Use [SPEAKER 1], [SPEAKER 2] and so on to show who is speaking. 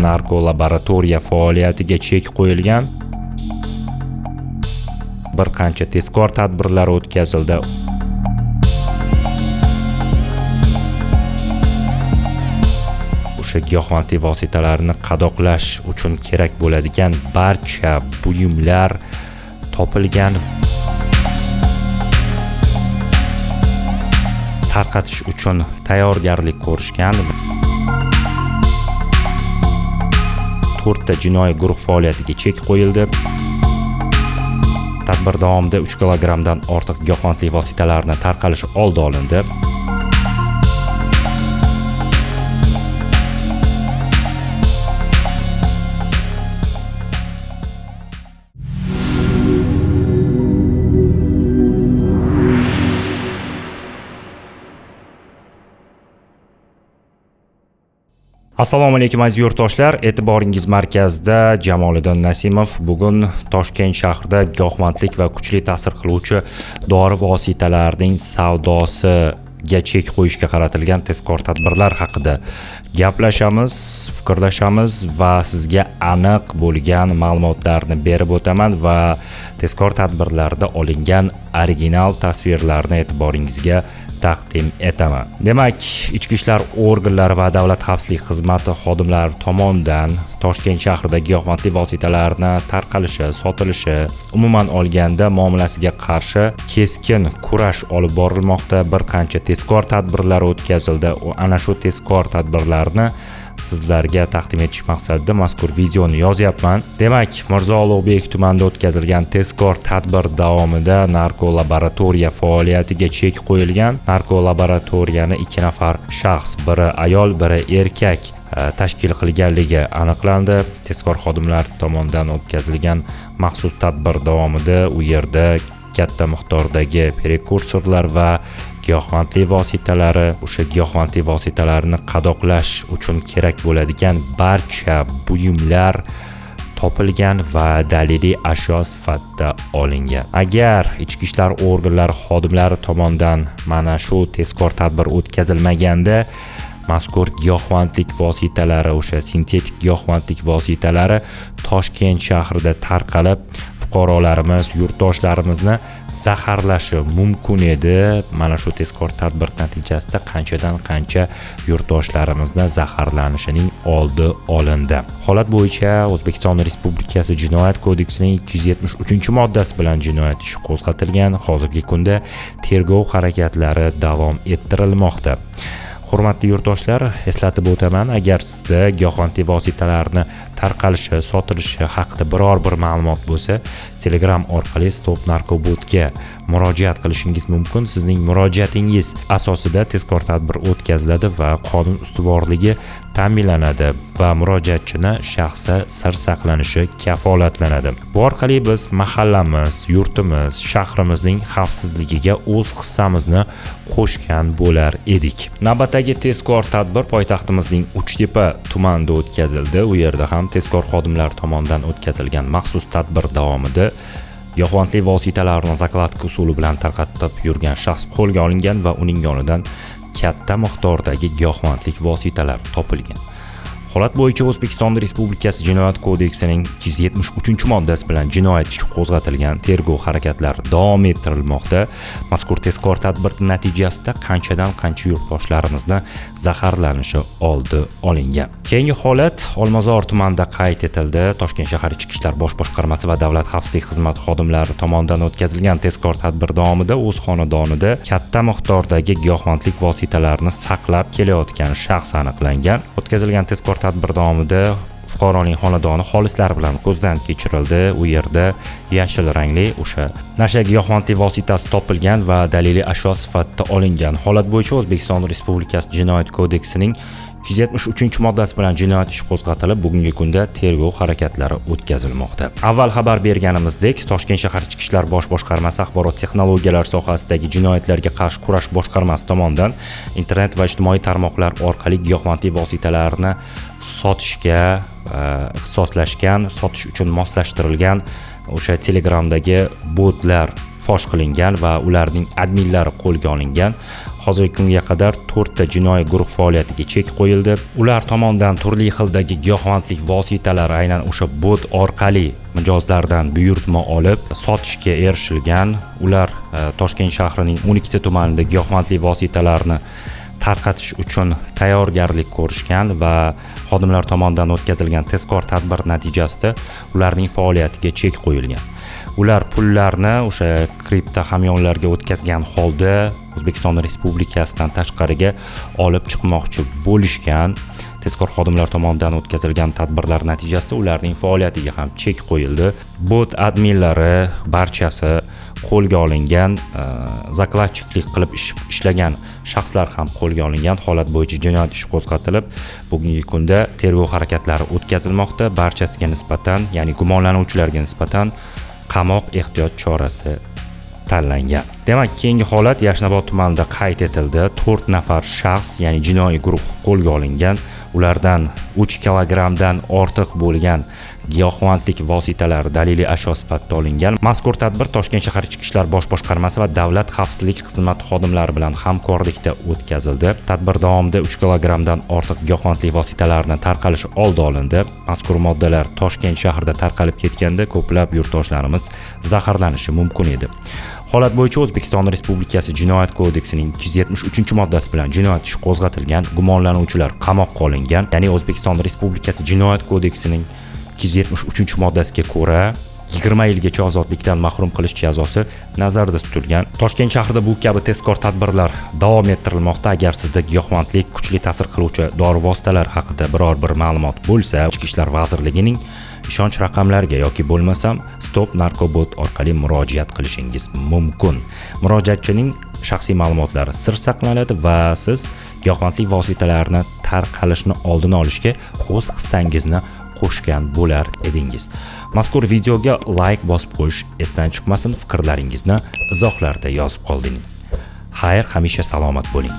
[SPEAKER 1] narkolaboratoriya faoliyatiga chek qo'yilgan. Bir qancha tezkor tadbirlar o'tkazildi. O'sha giyohvandlik vositalarini qadoqlash uchun kerak bo'ladigan barcha buyumlar topilgan. Tarqatish uchun tayyorgarlik ko'rishgan. 4 ta jinoiy guruh faoliyatiga chek qo'yildi. Tadbir davomida 3 kilogrammdan ortiq giyohvandlik vositalarini tarqalishi oldi olindi. Assalomu alaykum aziz yurtdoshlar, e'tiboringiz markazida Jamoliddin Nasimov. Bugun Toshkent shahrida giyohvandlik va kuchli ta'sir qiluvchi dori vositalarining savdosiga chek qo'yishga qaratilgan tezkor tadbirlar haqida gaplashamiz, fikrlashamiz va sizga aniq bo'lgan ma'lumotlarni berib o'taman va tezkor tadbirlarda olingan original tasvirlarni e'tiboringizga taqdim etaman. Demak, ichki ishlar organlari va davlat xavfsizlik xizmati xodimlari tomonidan Toshkent shahrida giyohvandlik vositalarini tarqalishi, sotilishi, umuman olganda muomalasiga qarshi keskin kurash olib borilmoqda. Bir qancha tezkor tadbirlar o'tkazildi. Ana shu tezkor tadbirlarni sizlarga taqdim etish maqsadida mazkur videoni yozyapman. Demak, Mirzo Ulug'bek tumanida o'tkazilgan tezkor tadbir davomida narkolaboratoriya faoliyatiga chek qo'yilgan. Narkolaboratoriyani 2 nafar shaxs, biri ayol, biri erkak tashkil qilganligi aniqlandi. Tezkor xodimlar tomonidan o'tkazilgan maxsus tadbir davomida u yerda katta miqdordagi prekursorlar va giyohvandlik vositalari, o'sha giyohvandlik vositalarini qadoqlash uchun kerak bo'ladigan barcha buyumlar topilgan va daliliy ashyo sifatida olingan. Agar ichki ishlar organlari xodimlari tomonidan mana shu tezkor tadbir o'tkazilmaganda, mazkur giyohvandlik vositalari, o'sha sintetik giyohvandlik vositalari Toshkent shahrida tarqalib, fuqarolarimiz, yurtdoshlarimizni zaharlashi mumkin edi. Mana shu tezkor tadbir natijasida qanchadan qancha yurtdoshlarimizni zaharlanishining oldi olindi. Holat bo'yicha O'zbekiston Respublikasi Jinoyat kodeksining 273-moddasi bilan jinoyat ishi qo'zg'atilgan. Hozirgi kunda tergov harakatlari davom ettirilmoqda. Hurmatli yurtdoshlar, eslatib o'taman, agar sizda giyohvandlik vositalarini tarqalishi, sotilishi haqida biror bir ma'lumot bo'lsa, Telegram orqali Stop Narkobotga murojaat qilishingiz mumkin. Sizning murojaatingiz asosida tezkor tadbir o'tkaziladi va qonun ustuvorligi ta'minlanadi va murojaatchini shaxsi sir saqlanishi kafolatlanadi. Bu orqali biz mahallamiz, yurtimiz, shahrimizning xavfsizligiga o'z hissamizni qo'shgan bo'lar edik. Navbatdagi tezkor tadbir poytaxtimizning Uchtepa tumanida o'tkazildi. U yerda ham tezkor xodimlar tomonidan o'tkazilgan maxsus tadbir davomida giyohvandlik vositalarini zakladka usuli bilan tarqatib yurgan shaxs qo'lga olingan va uning yonidan katta miqdordagi giyohvandlik vositalari topilgan. Holat bo'yicha O'zbekiston Respublikasi Jinoyat kodeksining 273-moddasi bilan jinoyat ishi qo'zg'atilgan. Tergov harakatlari davom ettirilmoqda. Mazkur tezkor tadbir natijasida qanchadan qancha yurtdoshlarimizni zaharlanishi oldi olingan. Keyingi holat Olmazor tumanida qayd etildi. Toshkent shahar Ichki ishlar bosh boshqarmasi va Davlat xavfsizlik xizmati xodimlari tomonidan o'tkazilgan tezkor tadbir davomida o'z xonadonida katta miqdordagi giyohvandlik vositalarini saqlab kelayotgan shaxs aniqlangan. O'tkazilgan tezkor tadbir davomida fuqaroning xonadoni xolislari bilan ko'zdan kechirildi. U yerda yashil rangli o'sha nasha giyohvandlik vositasi topilgan va daliliy ashyo sifatida olingan. Holat bo'yicha O'zbekiston Respublikasi Jinoyat kodeksining 273-moddasi bilan jinoyat ishi qo'zg'atilib, bugungi kunda tergov harakatlari o'tkazilmoqda. Avval xabar berganimizdek, Toshkent shahar Ichki ishlar bosh boshqarmasi axborot texnologiyalari sohasidagi jinoyatlarga qarshi kurash boshqarmasi tomonidan internet va ijtimoiy tarmoqlar orqali giyohvandlik vositalarini sotishga ixtisoslashgan, sotish uchun moslashtirilgan o'sha Telegramdagi botlar fosh qilingan va ularning adminlari qo'lga olingan. Hozirgi kunga qadar 4 ta jinoiy guruh faoliyatiga chek qo'yildi. Ular tomonidan turli xildagi giyohvandlik vositalari aynan o'sha bot orqali mijozlardan buyurtma olib sotishga erishilgan. Ular Toshkent shahrining 12 ta tumanida giyohvandlik vositalarini tarqatish uchun tayyorgarlik ko'rishgan va xodimlar tomonidan o'tkazilgan tezkor tadbir natijasida ularning faoliyatiga chek qo'yilgan. Ular pullarni o'sha kripto hamyonlarga o'tkazgan holda O'zbekiston Respublikasidan tashqariga olib chiqmoqchi bo'lishgan. Tezkor xodimlar tomonidan o'tkazilgan tadbirlar natijasida ularning faoliyatiga ham chek qo'yildi. Bot adminlari barchasi qo'lga olingan, zakladchiklik qilib ishlagan shaxslar ham qo'lga olingan. Holat bo'yicha jinoyat ishi qo'zg'atilib, bugungi kunda tergov harakatlari o'tkazilmoqda. Barchasiga nisbatan, ya'ni gumonlanuvchilarga nisbatan qamoq ehtiyot chorasi tanlangan. Demak, keyingi holat Yashnobod tumanida qayd etildi. 4 nafar shaxs, ya'ni jinoiy guruh qo'lga olingan. Ulardan 3 kilogrammdan ortiq bo'lgan giyohvandlik vositalari daliliy ashyo sifatida olingan. Mazkur tadbir Toshkent shahar Ichki ishlar bosh boshqarmasi va Davlat xavfsizlik xizmati xodimlari bilan hamkorlikda o'tkazildi. Tadbir davomida 3 kilogrammdan ortiq giyohvandlik vositalarini tarqalishi oldi olindi. Mazkur moddalar Toshkent shahrida tarqalib ketganda ko'plab yurtdoshlarimiz zaharlanishi mumkin edi. Holat bo'yicha O'zbekiston Respublikasi Jinoyat kodeksining 273-moddasi bilan jinoyat ishi qo'zg'atilgan, gumonlanuvchilar qamoqqa olingan. Ya'ni O'zbekiston Respublikasi Jinoyat kodeksining 273-moddasiga ko'ra 20 yilgacha ozodlikdan mahrum qilish jazosi nazarda tutilgan. Toshkent shahrida bu kabi tezkor tadbirlar davom ettirilmoqda. Agar sizda giyohvandlik, kuchli ta'sir qiluvchi dori vositalar haqida biror bir ma'lumot bo'lsa, Ichki ishlar vazirligining ishonch raqamlariga yoki bo'lmasam Stop Narkobot orqali murojaat qilishingiz mumkin. Murojaatchining shaxsiy ma'lumotlari sir saqlanadi va siz giyohvandlik vositalarini tarqalishini oldini olishga o'z hissangizni qo'shgan bo'lar edingiz. Mazkur videoga like bosib qo'yish esdan chiqmasin, fikrlaringizni izohlarda yozib qoldiring. Xayr, hamisha salomat bo'ling.